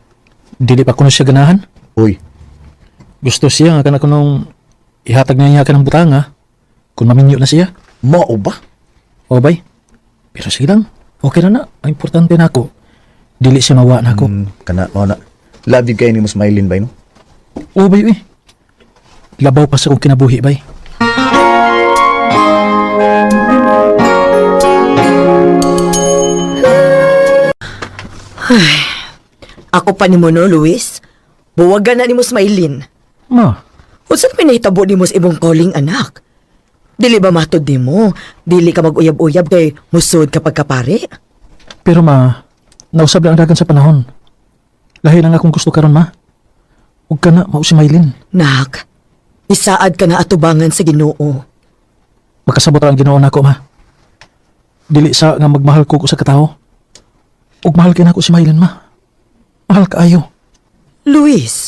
C: Dili pa kuno siya ganahan.
E: Uy,
C: Gusto siya nga kana kunong ihatag niya niya kanang butanga kung maminyo na siya.
E: mao ba?
C: O bay. Pero sige lang, okay na na. Ang importante na ako, dili siya mawa na ako.
E: Kana mao na. Love you kay nimo smiling bay no.
C: O bay eh. Labaw pa sa kong kinabuhi bay.
B: Ako pa nimo no, Luis. Buwagan na nimo Smailin.
C: Ma,
B: Unsa may nahitabo nimo sa imong calling anak? Dili ba matod nimo? Dili ka mag-uyab-uyab kay musod kapag kapare?
C: pero ma, nausab lang ang dagan sa panahon. Lahi lang akong gusto karon ma. Huwag ka na, mao si Maylin.
B: Nak, isaad ka na atubangan sa Ginoo.
C: Makasabot ra ang Ginoo nako ma. Dili sa nga magmahal ko sa katao. Ug mahal kay nako si Maylin ma. Mahal kaayo.
B: Luis,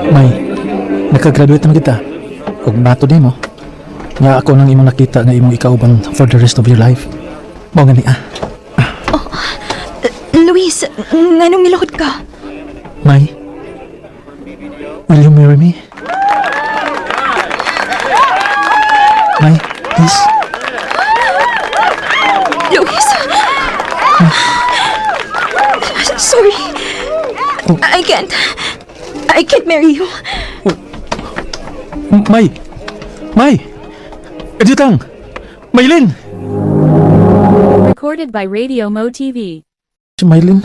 C: May, nakagraduate naman kita. Ug mato nimo. Nga ako nang imong nakita nga imong ikauban for the rest of your life. Mao nga ni ah.
J: Luis, nganong nilukod ka?
C: May, will you marry me? May, please.
J: Luis! Sorry. I can't. I can't marry you.
C: May! May! Editang! Maylin!
F: Recorded by Radio Mo TV.
C: Si Maylin?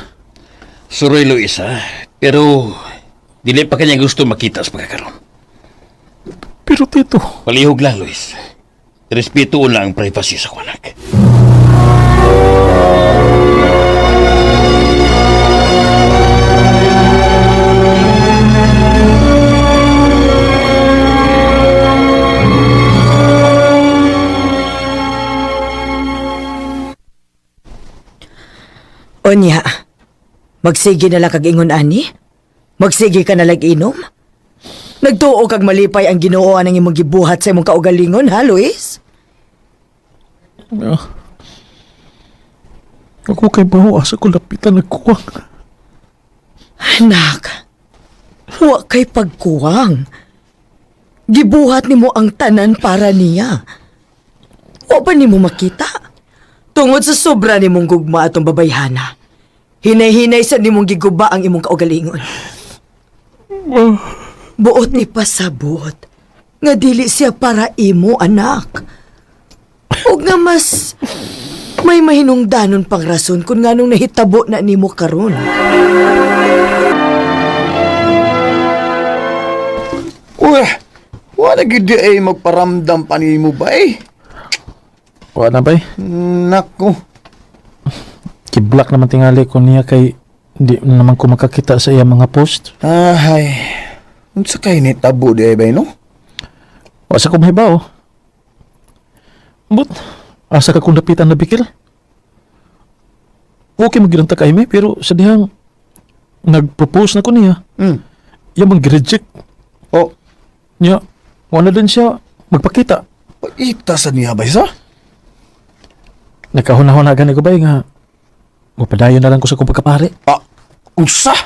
G: Sorry, Luis, ha? Pero, dili pa kanya gusto makita sa pagkakaroon.
C: Pero tito,
G: Palihog lang, Luis. Respeto lang ang privacy sa kuwanak.
B: Onya, magsige na lang kag ingon ani? Magsige ka na lang inom? Nagtuo kag malipay ang Ginoo anang imong gibuhat sa imong kaugalingon, ha, Luis?
C: Ah. Ako kay baho asa ko lapitan nagkuwang.
K: Anak, wa kay pagkuwang. Gibuhat nimo ang tanan para niya. Wa ba nimo makita? Tungod sa sobra nimong gugma atong babayhana. Hinay-hinay sa nimong giguba ang imong kaugalingon. Buot ni pasabot nga dili siya para imo, anak. Ug nga mas may mahinungdanon pang rason kung nganong nahitabo na nimo karon.
E: Uy, wala gid di ay magparamdam pa nimo ba eh?
C: Wa na bay.
E: Nako.
C: Kiblak naman tingali ko niya kay di naman ko makakita sa iya mga post.
E: Ay, unsa kay ni tabo di ay bay no?
C: Wa sa ko mahibaw. But, asa ka kung dapitan na bikil? Okay magiranta kay mi, pero sa dihang nag-propose na ko niya. Iya mang reject.
E: Oh.
C: Niya, wala din siya magpakita.
E: Paita sa niya bay sa?
C: Nakahuna-huna gani ko ba nga mapadayon na lang ko sa kong pagkapare.
E: Ah, unsa?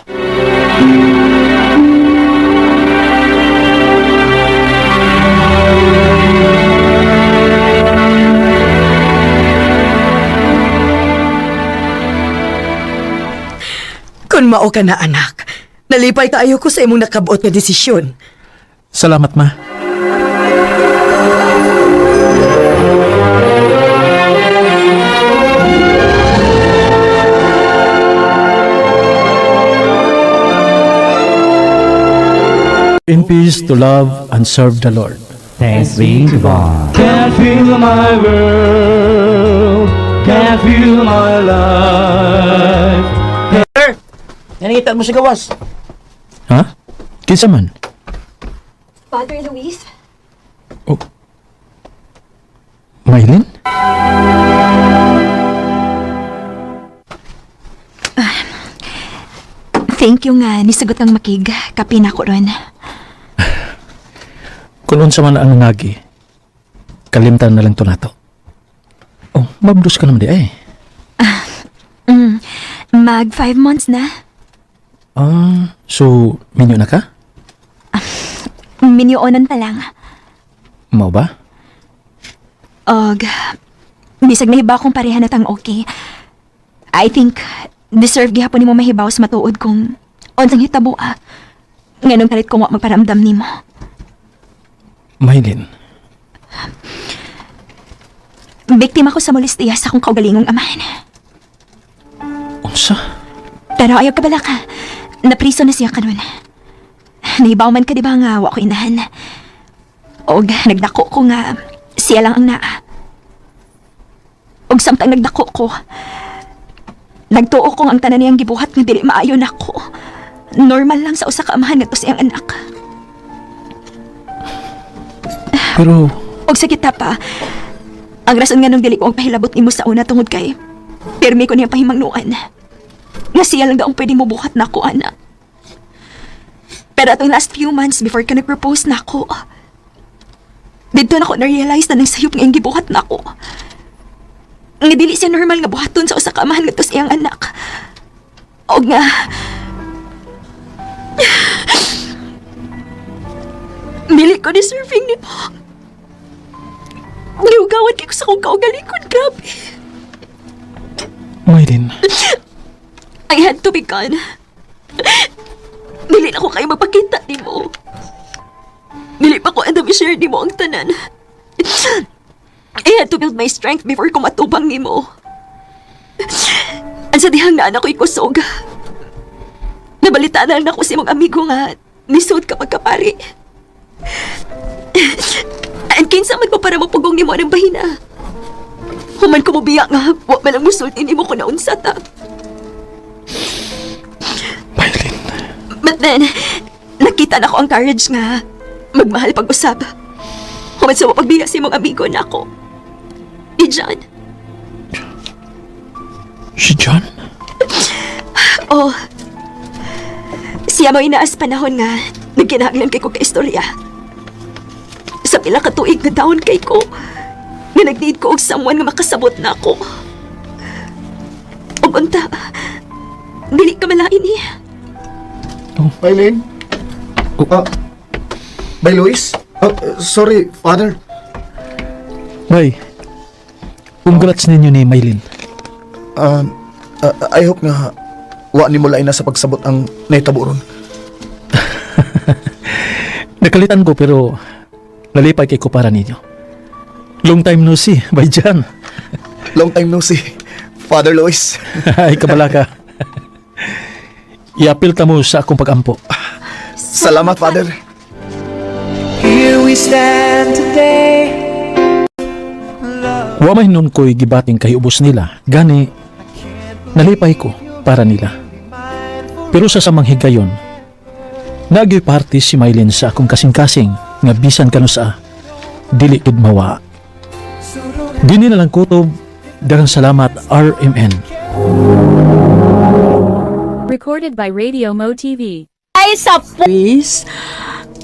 K: Kun mao ka na anak, nalipay kaayo ko sa imong nakabuot nga desisyon.
C: Salamat, ma. In peace to love and serve the Lord.
L: Thanks be to God. Can't feel my world, can't feel my life.
G: Sir, nangitan mo sa gawas.
C: Ha? Kinsa man?
J: Father Luis?
C: Oh. Maylin?
J: Thank you nga, nisagot ang makig. Kape na ko ron.
C: Kung unsa man ang nagi, kalimtan na lang to nato. Oh, mabdos ka naman di eh.
J: Mag 5 months na.
C: Ah, so minyo na ka?
J: Minyoonan pa lang.
C: Mao ba?
J: Og, bisag nahibaw kong pareha na tang okay. I think, deserve gihapon nimo mahibaw sa matuod kung unsang hitabo ah. Nganong kalit ko wa magparamdam nimo.
C: Maylin,
J: Biktima ko sa molestiya sa akong kaugalingong amahan.
C: Unsa?
J: Pero ayaw ka bala ka. Napriso na siya karon. Nahibaw man ka di ba nga wa ko inahan. Og nagdako ko nga siya lang ang naa. Og samtang nagdako ko, nagtuo ko nga ang tanan niyang gibuhat nga dili maayo nako. Normal lang sa usa ka amahan ngadto sa iyang anak.
C: Pero
J: Og sa kita pa, ang rason nga nung dili ko ang pahilabot nimo sa una tungod kay pirmi ko niyang pahimangnuan. Nga siya lang daw ang pwede mo buhat nako, ana. Pero atong last few months before ka nag-propose nako, didto na ko na-realize na nang sayop nga iyang gibuhat nako. Nga dili siya normal nga buhaton sa usa ka amahan ngadto sa iyang anak. Og nga, dili ko deserving ni mo. Giugawan kay ko sa kong kaugalingon, grabe.
C: Maylin,
J: I had to be gone. Dili na ko kayo mapakita ni mo. Dili pa ko andam i-share ni mo ang tanan. I had to build my strength before ko matubang ni mo. Ang sa dihang naan ako'y kusog. Nabalita na lang ako sa imong amigo nga nisod ka pagkapari. And kinsa man ko para mapugong nimo ang bahina. Human ko mobiya nga, wa man lang musulti nimo ko naunsa ta.
C: Maylin.
J: But then, nakita na ko ang courage nga magmahal pag-usab. Human sa pagbiya sa imong amigo na ako. Ni John.
C: Si John?
J: Oh. Siya mo inaas panahon nga nagkinahanglan kay ko ka istorya. Sa pila ka tuig nga down kay ko, nga nag-need ko og someone nga makasabot na ako. Ug unta, dili ka malain eh.
E: Maylene?
C: Oh.
E: Ah, Bay Luis? Oh, sorry, Father.
C: Bay, congrats ninyo ni Maylin.
E: I hope nga wa ni mo lain na sa pagsabot ang nahitabo ron.
C: Nakalitan ko pero nalipay kay ko para ninyo. Long time no see, bay Jan.
E: Long time no see, Father Luis.
C: Ay, kabala ka. Iapil ta mo sa akong pagampo.
E: Salamat, Father.
L: Here we stand today.
C: Wa may nun ko'y gibating kay ubos nila. Gani, nalipay ko para nila. Pero sa samang higayon, nagyoy party si Mylene sa akong kasing-kasing nga bisan kanu sa dili gid mawa. Dini na lang kutob, daghang salamat RMN.
F: Recorded by Radio Mo TV.
A: Ay, sa
I: Luis,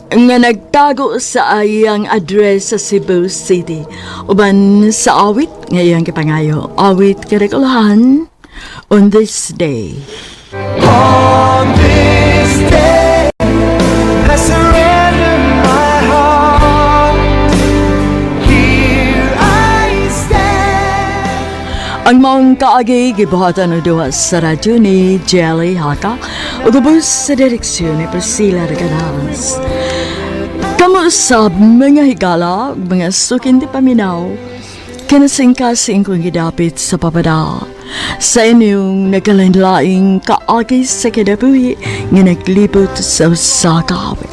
I: nga nagtago sa iyang address sa Cebu City. Uban sa awit nga iyang gipangayo, awit karikulahan on this day.
L: On this day, I surrender my heart. Here I stand.
I: Ang maong kaagi gibuhatan og duha sa radyo ni Jelly Haka ug ubos sa direksyon ni Priscilla Reganas. Kamo usab mga higala ug mga sukin di paminaw, kinasingkasing kong gidapit sa papada sa inyong nagkalain-laing kaagi sa kinabuhi nga naglibot sa usa ka awit.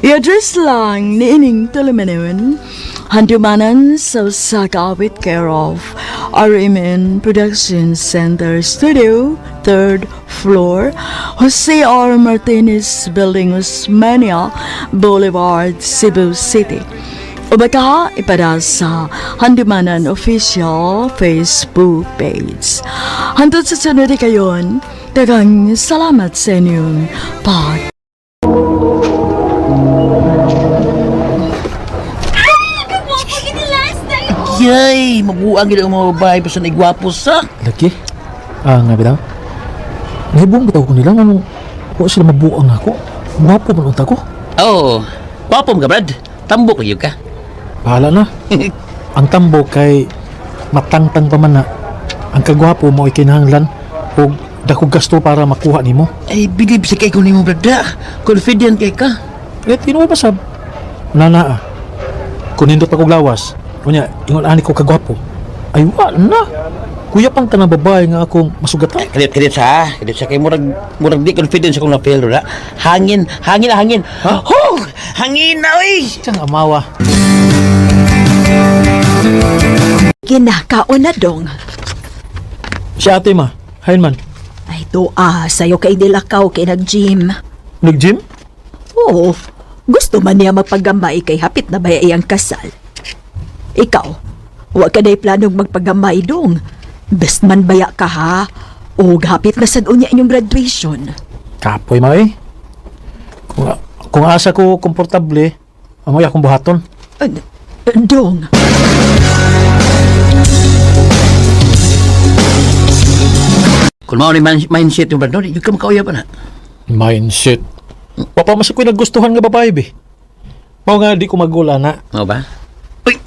I: I-address lang ni ining tulumanon, handumanan sa usa ka awit care of RMN Production Center Studio, 3rd floor, Jose R. Martinez Building, Osmania Boulevard, Cebu City. O baka ipada sa Handumanan Official Facebook page. Hantod sa sunod kayon, daghang salamat sa inyong pag
G: Yay! Mabuang gid ang mga babae basta naigwapo sa.
C: Lagi? Ah, nga bitaw. Nahibong bitaw ko nila, anong wa sila mabuang ako. Gwapo man unta ko.
G: Oh, gwapo mo ka, Brad. Tambok lagi ka.
C: Bahala na. Ang tambo kay matangtang pa man na. Ang kagwapo mo ay kinahanglan og dakog gasto para makuha nimo.
G: Ay, believe sa kay ko nimo, Brad. ah. Confident kay ka.
C: Eh, tinuod ba sab? Nana ah. Kung nindot akong lawas, kunya, ingon ani ko kagwapo. Ay, wa na. Kuya pang tanang babae nga akong masugatan.
G: Kadit, kadit sa, kadit sa kay murag murag di confidence akong na-fail ra. Hangin, hangin, hangin.
C: Ha?
G: Ho! Hangin na oy.
C: Siyang amawa.
D: Kinakaon na dong.
C: Si ate ma, hain man.
D: Ay, tuwa, sa'yo kay dilakaw kay nag-gym.
C: Nag-gym?
D: Oo, gusto man niya magpagamay kay hapit na ba iyang kasal. Ikaw, wa ka na'y planong magpagamay dong. Best man baya ka ha? O hapit na sad unya inyong graduation.
C: Kapoy ma eh. Kung asa ko komportable, amoy akong buhaton.
D: Dong,
G: Kung mao ni mindset yung Brad, no, di ka makauyab na.
C: Mindset. Wa pa mas ako'y nagustuhan nga babae be. Mao nga di ko magula na.
G: Mao ba? Uy!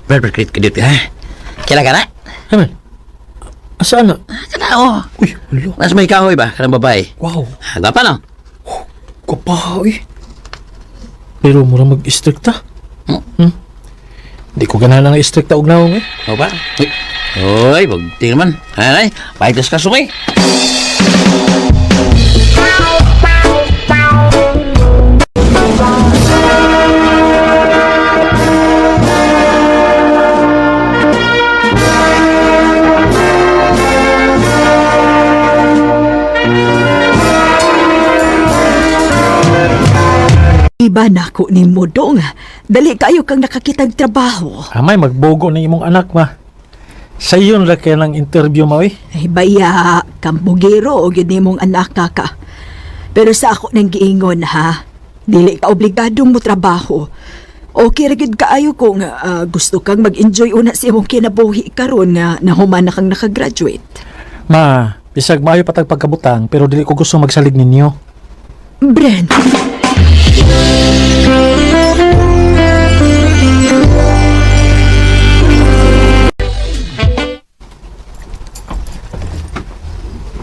G: Brad, Brad, kadit, kadit, ha? Kailan ka na?
C: Haman. Asaan na?
G: Kana, oh.
C: Uy, ulo.
G: Nasa may kahoy ba? Kanang babae.
C: Wow.
G: Ah, Gwapa, no?
C: Gwapa, uy. Pero mura mag-istrikta. Hmm? Di ko ganahan ang istrikta og naong eh.
G: Mao ba? Uy. Uy, bagti naman. Ay, ay, ka sumay.
D: Iba na ko ni mo dong. Dali kayo kang nakakitag trabaho.
C: Amay, magbogo ng imong anak ma. Sa iyon ra kay ng interview mo eh.
D: Ay baya, kambugero o gyud nimong anak ka ka. Pero sa ako nang giingon ha, dili ka obligadong mo trabaho. Okay ra gyud kaayo kung gusto kang mag-enjoy una sa imong kinabuhi karon nga nahuman na kang nakagraduate.
C: Ma, bisag maayo patag pagkabutang pero dili ko gusto magsalig ninyo.
D: Brent.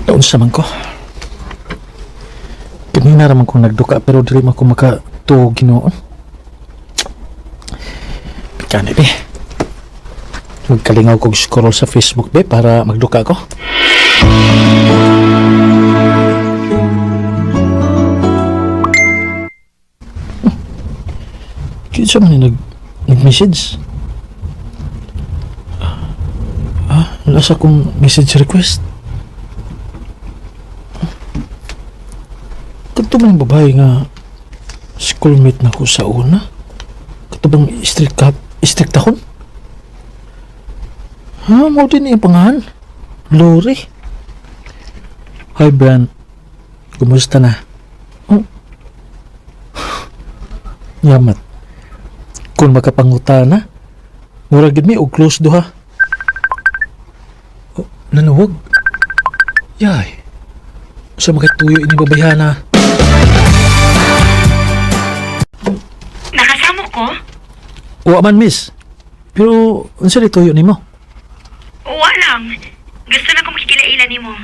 C: Taon sa man ko. Kanina raman kong nagduka pero dili man ko makatuog ginoon. Kani be. Magkalingaw kog scroll sa Facebook be para magduka ko. Kinsa man ni nag-message? Ah, nasa kong message request. Kadto man yung babae nga schoolmate na ko sa una. Kadto bang strict ka, strict akon? Ha, mo din yung pangalan. Lori. Hi, Brent. Kumusta na? Oh. Yamat. Kung makapanguta na, mura gid mi og close duha. Oh, nanuwag. Yay. Sa makatuyo ini babayhana.
B: Nakasamo ko?
C: Wa man, miss. Pero, unsa di tuyo nimo?
B: Wa lang. Gusto na ko makikilaila nimo.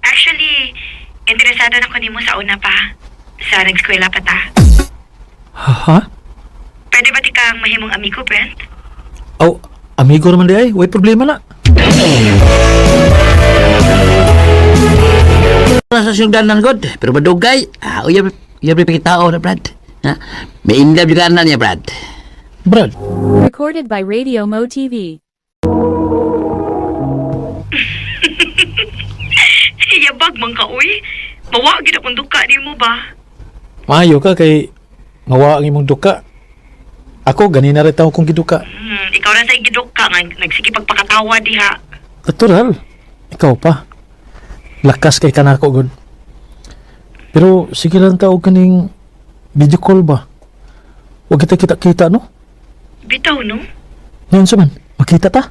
B: Actually, interesado na ko nimo sa una pa. Sa nag-eskwela pa ta.
C: Ha? Ha?
B: Pwede ba ti kang mahimong amigo, Brent?
C: Aw, amigo naman di ay. Way problema na.
G: Sa siyong god, pero madugay. Ah, uyab, uyab rin na, Brad. Ha? May in love juga na niya, Brad.
C: Brad,
F: Recorded by Radio Mo TV.
B: Yabag man ka, uy. Mawa gid akong duka nimo ba?
C: maayo ka kay mawa ang imong duka. Ako, ganina rin tao kong giduka.
B: Ikaw na sa giduka nga nagsige pagpakatawa diha.
C: Natural. Ikaw pa. Lakas kay kanako, god. Pero, sige lang tao kaning video call ba? Huwag kita kita-kita, no?
B: Bitaw no?
C: Ngayon sa man, makita ta.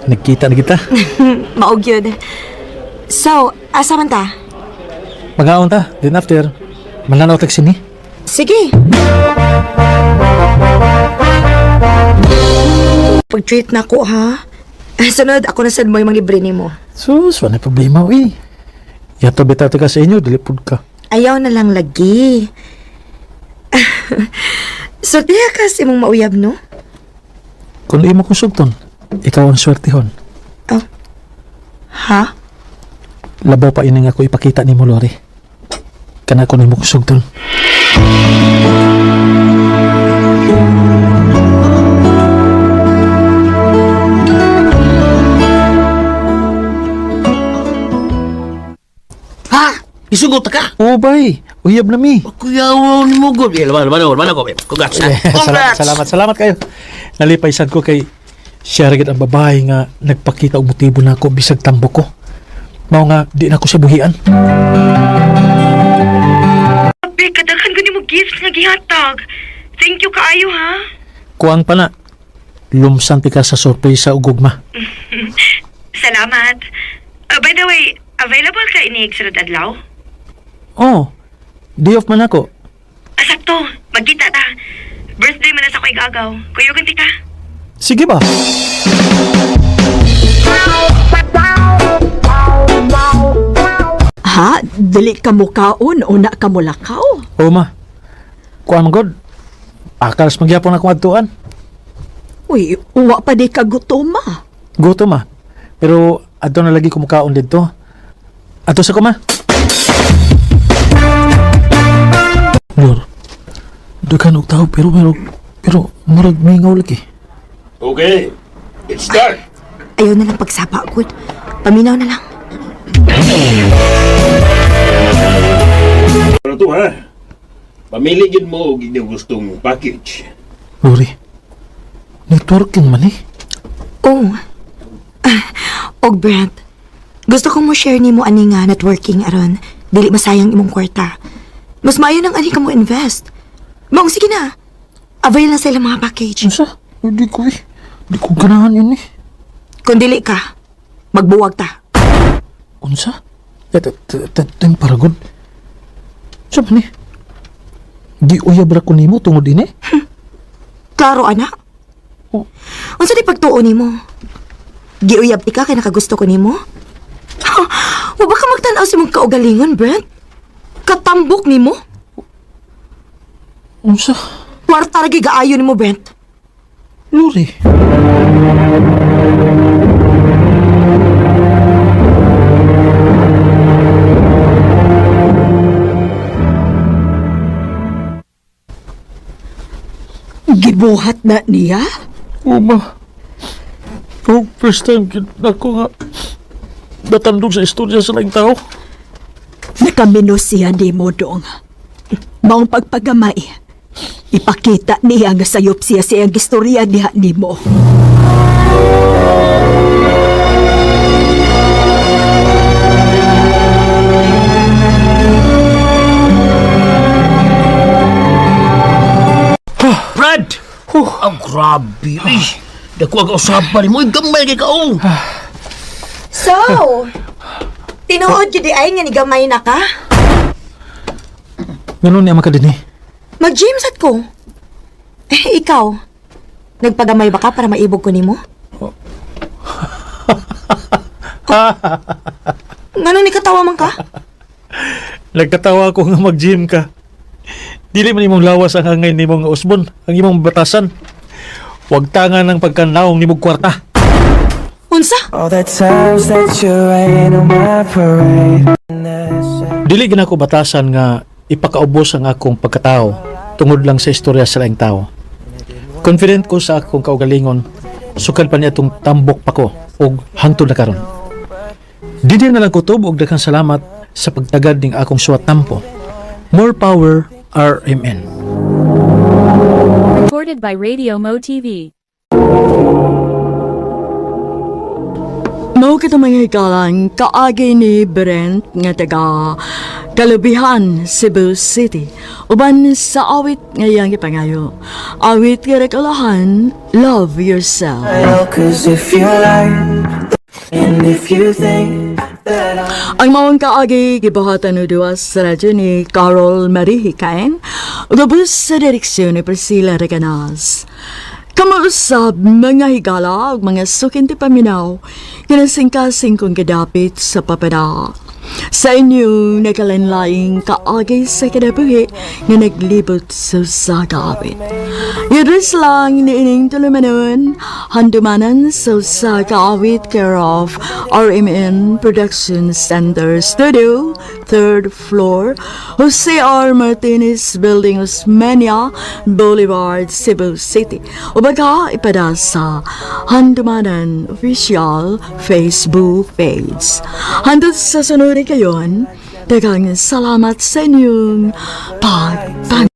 C: Nagkita na kita.
B: Maog yun. So, asa man ta?
C: Magaon ta, then after, mananaw tag sini.
B: Sige. Pag-treat na ko, ha? Sunod, ako na sad mo yung libre nimo.
C: Sus, wala problema, uy. Yato bitato ka sa inyo, dili pud ka.
B: Ayaw na lang lagi. So, tiya ka sa imong mauyab, no?
C: Kung imo kong sugton, ikaw ang swertehon.
B: Ha?
C: Labaw pa ini nga ako ipakita nimo, Lori. Kana ko nimo kong sugton.
G: Ha? Isugot ka?
C: Oo, bay. Uyab na mi.
G: Kuya, ni mo god. Eh, laban, laban, laban ako. Congrats.
C: Eh, salamat, salamat, salamat kayo. Nalipay sad ko kay siya ra gid ang babae nga nagpakita og motibo na ako bisag tambo ko. Mao nga di na ko siya buhian.
B: Abi, kadaghan ko nimo gifts nga gihatag. Thank you kaayo, ha?
C: Kuang pa na. Lumsan ti ka sa sorpresa ug gugma.
B: Salamat. By the way, available ka inig sunod adlaw?
C: Oh, day off man ako.
B: Asakto, magkita ta. Birthday man na sa ko'y gagaw. Kuyugan ti ka.
C: Sige ba?
D: Ha? Dili ka mukaon o na ka mulakaw?
C: Oo ma. Kuan man god. Akalas magyapon akong adtuan.
D: Uy, uwa pa di ka gutom ah.
C: Gutom ma. Pero adto na lagi kumukaon didto. Adto sa ko ma. Lord, daghan og tao pero pero pero murag mingaw lagi.
G: Okay. It's start.
B: Ayaw na lang pagsapa, good. Paminaw na lang.
G: Ano to, ha? Pamili gid mo og inyong gustong package.
C: Lori, networking man eh.
B: Oh. Og Brent, gusto kong mo share nimo ani nga networking aron dili masayang imong kwarta. Mas maayo nang ani ka mo invest. Maong sige na. Avail na sa ilang mga package.
C: Unsa? Hindi ko eh. Hindi ko ganahan yun eh.
B: Kung dili ka, magbuwag ta.
C: Unsa? Ten paragod. Sa man ni? Giuyab ra ko nimo tungod ini?
B: Klaro, anak.
C: Oh.
B: Unsa di pagtuo nimo? Giuyab tika kay nakagusto ko nimo? Ha, wa ba ka magtan-aw sa imong kaugalingon, Brent? Katambok nimo?
C: Unsa?
B: Kwarta ra gigaayo nimo, Brent.
C: Lori.
D: Gibuhat na niya?
C: Uma. Oh, first time gid ako nga natandog sa istorya sa laing tao.
D: Nakamino siya nimo dong. Maong pagpagamay. Ipakita niya nga sayop siya sa iyang istorya diha nimo.
G: Brad! Ang grabe, eh. Dako ang usapan mo, gamay kay kaong.
B: So, tinuod gyud di ay nga nigamay na ka?
C: Ngano niya makadini?
B: Mag-gym sad ko. Eh, ikaw, nagpagamay ba ka para maibog ko nimo? Ngano ni katawa man ka?
C: Nagkatawa ko nga mag-gym ka. Dili man imong lawas ang hangay nimo nga usbon, ang imong batasan. Wag tanga ng pagkanlaong nimog kwarta.
B: Unsa?
H: All the times that you rain on my parade.
C: Dili gina ko batasan nga ipakaubos ang akong pagkatao tungod lang sa istorya sa laing tao. Confident ko sa akong kaugalingon, sukad pa niya itong tambok pa ko og hangtod na karon. Dili na lang kutob og daghang salamat sa pagtagad ning akong suwat tampo. More power, RMN.
F: Recorded by Radio Mo TV.
I: Mao kita mga hikalang kaagi ni Brent nga taga Kalubihan, Cebu City. Uban sa awit nga iyang ipangayo. Awit nga rekalahan, Love Yourself.
H: Cause if you like, and if you think
I: Ang maong kaagi gibuhatan o duwa sa radyo ni Carol Marie Hikain ug sa direksyon ni Priscilla Reganas. Kamausab mga higala ug mga sukin ti paminaw kinasingkasing kong gadapit sa papada. Sa inyong nakalanlaing kaagi sa kinabuhi nga naglibot sa usa ka awit. Yudris lang niining tulumanon, handumanan sa usa ka awit care of RMN Production Center Studio, third floor, Jose R. Martinez Building, Osmeña Boulevard, Cebu City. O baga ipada sa Handumanan Official Facebook page. Handot sa sunod kayon, daghang salamat sa inyong pagpang.